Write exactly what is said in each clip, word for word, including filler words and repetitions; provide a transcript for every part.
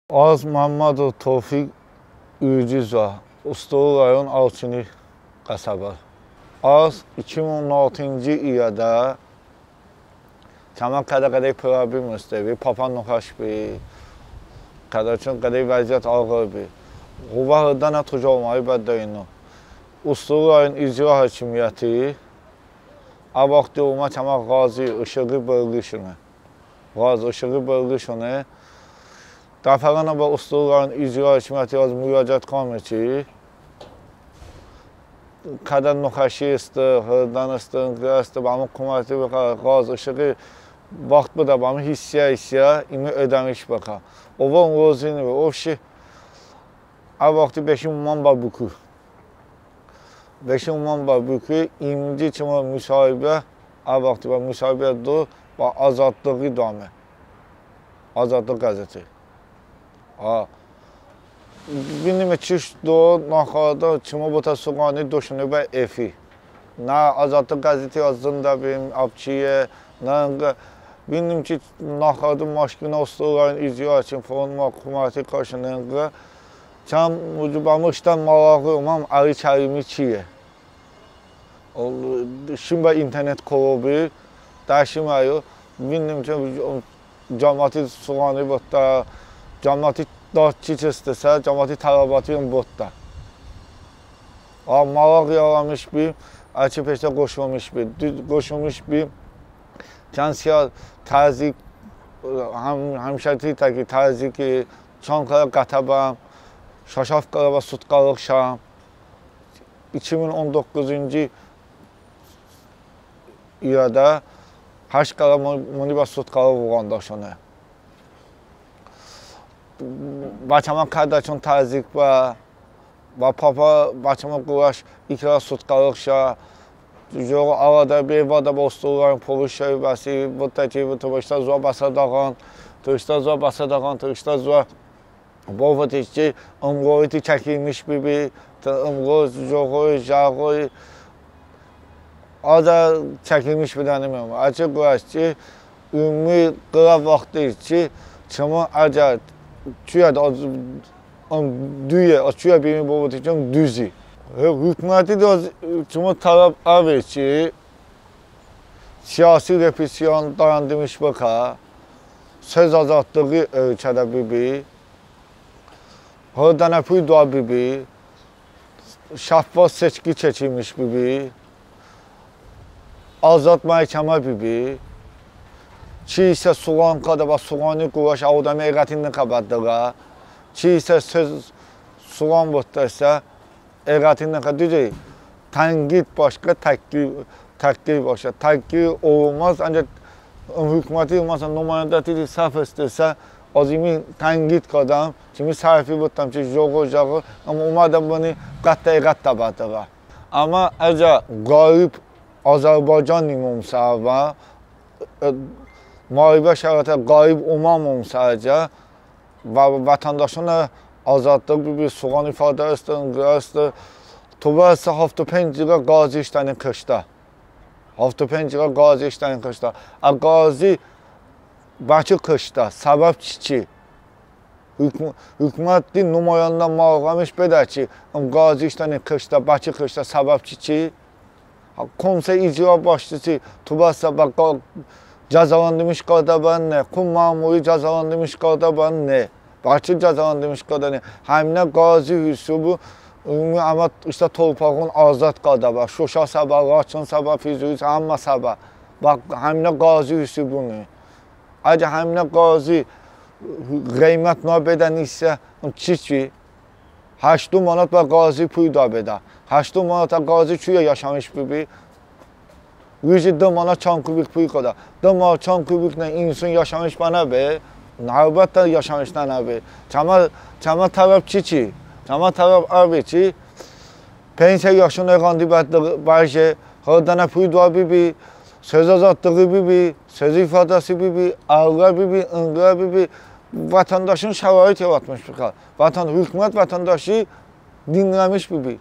Az Məmmədov Tofiq, Ürcü zoə, Ostoro rayon Alçını qəsəbə. Az iki min on altınci ildə çəmə kədə qədəy problem heste bi, papa noxəş bi, kədə çun qədəy vəziyyət ağır bi. Ğıvə hırdənə tocalmayi bə dəyno. Ostoro rayon icra hakimiyyəti ə vaxti omə çəmə ğazi, ışıği bırlışone. Ğaz, ışıği bırlışone. Dəfəonə bə Ostoro rayon icra hakimiyyəti az muraciət kardəme ki, kədə noxəşi heste, hırdən heste, ınqırə heste, bəmı koməti bıkə, ğaz, ışığı vaxt bıdə, bəmı hissə-hissə ımi ödəmiş bıkə. Əvon rozi nıbe, əv şi, ə vaxti beşim oməme bə Boku. Beşim oməme bə Boku, indi çımı müsahibə, ə vaxti bə müsahibə do, bə Azadlığı doəme. Azadlıq qəzeti. Ha. Bildim çiç do, nahardə çımı botə sıxani doşone bə efir. Nə Azadlıq qəzeti az zındəbim, əv çiye, nə ınqə. Bildim ki, nahardə maşkinə Ostoro rayon icra hakimiyyəti, koməti kaşone ınqə. Çəmə bəmı ıştən məraği omə, Əli Kərimi çiye. Şim bə internet kolobi, dəşim əyo, bildim ki, camaati sıxani botdə, camaati dad çiç hestesə, camaati tələbati botdə. Ə, mərağ yaramış bi, əçəy peştə qoşulmuş bi, qoşulmuş bi. Çand siyə təzyiq, həm, həmişəki təki təzyiqi, çan kərə qətə bəm, şəş-haft kərə bə sutkalıq şəm. İki min on doqquzuncu ilədə həşt kərə mı-, mıni bə sutkalıq vurandəşone. Bə çəmə kədə çun təzyiq bə, bə papa, bə çəmə qorəş iki kərə sutkalıq şə. Jıqo arədə bə, vədə bə Ostoro rayon polis şöbəsi, votə ki, tı ıştə zoə bəsə dəğan, tı ıştə zoə bəsə dəğan, tı ıştə zoə. Bə voteş ki, ımruj tı çəkilmiş bibi, tı ımruj jıqo, jıqo, az çəkilmiş bıdənim. Əçəy qorəş ki, ımumi qılə vaxti ki, çımı əgər çuyədə, ım, duye, az çuyədə bımi, bə voteş ki, ım duzi. Hıkuməti də çımı tələb əve ki, siyasi repressiya dayandırmış bıkə, söz azadlığı ölkədə bibi, hırdənə puy doə bibi, şəffaf seçki keçirilmiş bibi, azad məhkəmə bibi, çiysə sıxan kardə bə sıxani qorəş, ə odəmi eqəti nıkə bə dılə, çiysə söz sıxan votdəsə, eqəti nıkə, düzü, tənqid başqa, təhqir, təhqir başqa. Təhqir olmaz, əncəx hıkuməti, məsələn, numayəndəti səhv hestesə, az ımi tənqid kardəm, çımi səhvi votdəm ki, jıqo, jıqo, əmma omədəm bıni qətə, eqətə bə dılə. Əmma əgər ğərib Azərbaycanimomsə və, e, müharibə şəraitədə ğərib omamomsə əgər, və vətəndaşonə azadlıq, bir, bir sıxan ifadə heste, ınqırə heste. Tobə ısə hafto penc qılə ğazi ıştəni kıştə. Hafto penc qılə ğazi ıştəni kıştə. Ə ğazi bəçi kıştə, səbəb çiçi? Hıkum-, hukuməti numayəndə məlum bedə ki, ım ğazi ıştəni kıştə, bəçi kıştə, səbəb çiçi? Ha, komsə icra başçısı tobə ısə bə qa-, cəzalandırmış kardə bən ne, kom məmuri cəzalandırmış kardə bən ne, bəçi cəzalandırmış kardə ne. Həminə ğazi hisobi ımumi əmə ıştə torpağon azad kardə bə, Şuşa sə bə, Laçın sə bə, Füzuli sə bə, həmmə sə bə. Bə həminə ğazi hisobi ne. Əgər həminə ğazi ğıymət noə bedə nisə, çiçi? Həşto manat bə ğazi puy doə bedə. Həşto manatə ğazi çiyə yaşamış bibi? Ruji dı manat çan kubik puy kodə. Dı manat çan kubiknən inson yaşamış bənə be? Əlbəttə yaşamış nənə be. Çəmə, çəmə tələb çiçi? Çəmə tələb əve ki, pensiya yaşon eğandi bə-, bəje, hırdənə puy doə bibi, söz azadlığı bibi, söz ifadəsi bibi, əlqə bibi, ınqırə bibi, vətəndaşon şərait yaratmış bıkə. Vətən-, hukumət vətəndaşi dinləmiş bibi.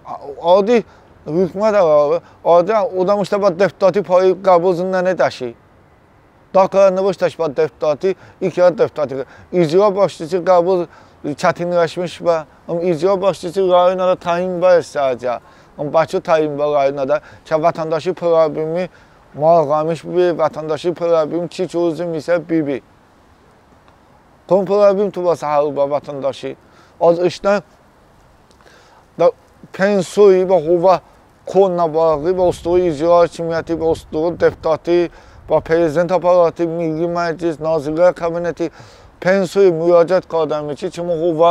A-, adi hukumət əv, adi odəm ıştə bə deputati payi qəbul zındəni dəşi. Da kərə nıvıştəş bə deputati, i kərə deputati. İcra başçısı qəbul çətinləşmiş bə. Im icra başçısı rayonədə təyin bə sadəcə. Im Bakı təyin bə rayonədə. Çə vətəndaşi problemi marağlanmış bi, vətəndaşi problemi çi çözüm isə bibi. Kom problem tobə sə həll bə vətəndaşi. Az ıştən da pensiya bə hovə konə bə, bə ostoro icra hakimiyyəti, bə ostoro deputati, bə prezident aparati, Milli Məclis, Nazirlər Kabineti pensiya müraciət kardəme ki, çımı hovə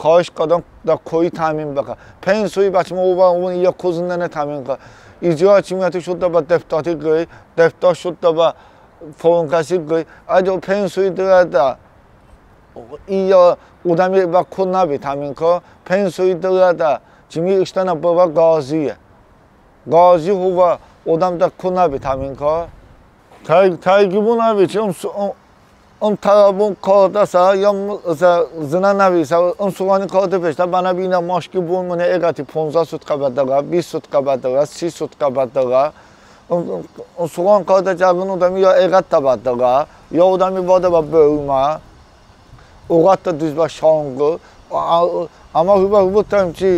xahiş kardəm da koy təmin bıkə. Pensiya bə çımı hovə, hovə iya kozındənə təmin kə. İcra hakimiyyəti şodə bə deputati qıy, deputat şodə bə foron kəsi qıy. Əgər pensiya dırədə iya odəmi bə ko nəbi təmin kə, pensiya dırədə çımi ıştənə bıvə qaziye. Qazi hovə odəm də ko nəbi təmin kə. Təy-, təqibon əvi ki, ım s-, ım, ım tələbon kardə sə, ya m-, sə zınə nəvi sə, ım soğani kardə peştə, bənə bı inə maşki bon mıni eqəti ponzə sutkə bə dırə, bist sutkə bə dırə, si sutkə bə dırə. Im, ım soğan kardə cəğın odəmi ya eqətə bə dırə, ya odəmi vadə bə bölmə. Oqətə düz bə şanqı. Əmə hıbə votdəm ki,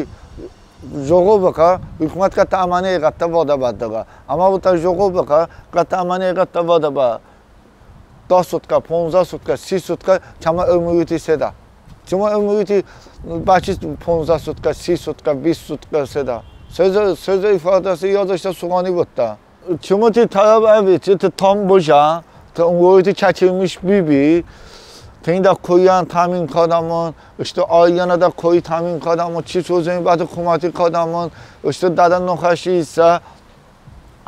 jıqo bıkə, hukumət qətə əməni eqətə vadə bə dırə. Əmə votdəm jıqo bıkə, qətə əməni eqətə vadə bə da sutkə, ponzə sutkə, si sutkə, çəmə ımruti sedə. Çəmə ımruti bəçi ponzə sutkə, si sutkə, bist sutkə sedə. Sözə, sözə ifadəsi yazıştə soğani votdə. Çımı tı tələb əvi ki, tı tam bıjən, tı ımruti çəkilmiş bibi, tı ində koyən təmin kardəmon, ıştə ayyənədə koy təmin kardəmon, çi çözüm bə tı kuməti kardəmon, ıştə dədə nıxəşi isə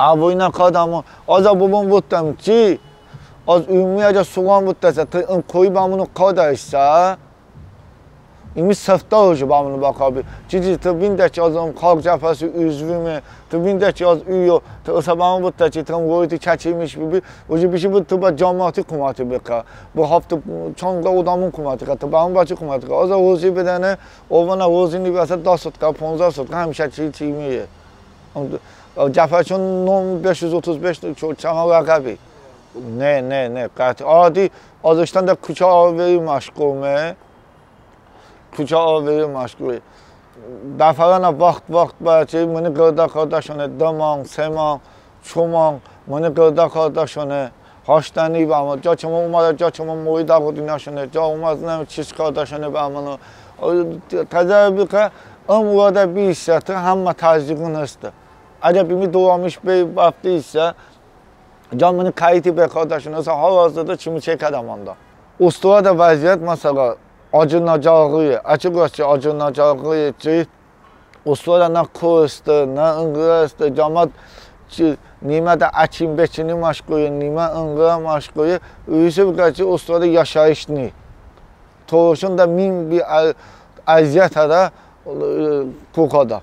əvoynə kardəmon. Azə bıbun votdəm ki, az ümumi əgər soğan votdəsə, tı ım koy bəmıno kardəşsə, İmi sıftə ıjo bəmıno bəkəbi. Çiçi tı vində ki, az ım xalq cəbhəsi üzvime, tı vində ki, az üyo, tı ısə bəmı votdə ki, tı ımruti çəkilmiş bibi, ıjo bişi bı tı bə camaati kuməti bıkə. Bı haftə çanqə odəmon kuməti kə, tı bəmı bəçi kuməti kə. Azə rozi bedəni, əvonə rozi nibəsə da sutkə, ponzə sutkə, həmişə çiçi ımiye. Cəbhəçon nom beş yüz otuz beş ço-, çəmə rəqəbi. Ne, ne, ne, qəti. Adi, az ıştən də kuçə alveri məşğulme. Kuçə alveri məşğul. Dəfəonə vaxt, vaxt bə ki, mıni qırdə kardəşone, dı manq, se manq, ço manq, mıni qırdə kardəşone, haştəni bəmıno, ca çımı omədə, ca çımı moy dəğıdinəşone, ca omədə, nımi çiç kardəşone bəmıno. Təzə bıkə, ım vırədə bı isə tı həmmə təzyiğon heste. Əgər bımi dolanmış bey bəfte isə, ca mıni kəyiti bey kardəşone, ısə hal-hazırda çımi çekədə mandə. Ostroədə vəziyyət, məsələ, acınacaqlıye, açıq-aşkar acınacaqlıye ki, Ostroədə nə ko heste, nə ınqılə heste, camaat ki, nimə də əkin-bekinlə məşğule, nimə ınqılə məşğule, əysə bıkə ki, Ostroədə yaşayış ni. Tolışon də min bir ə-, əziyyətədə, e, qorxədə.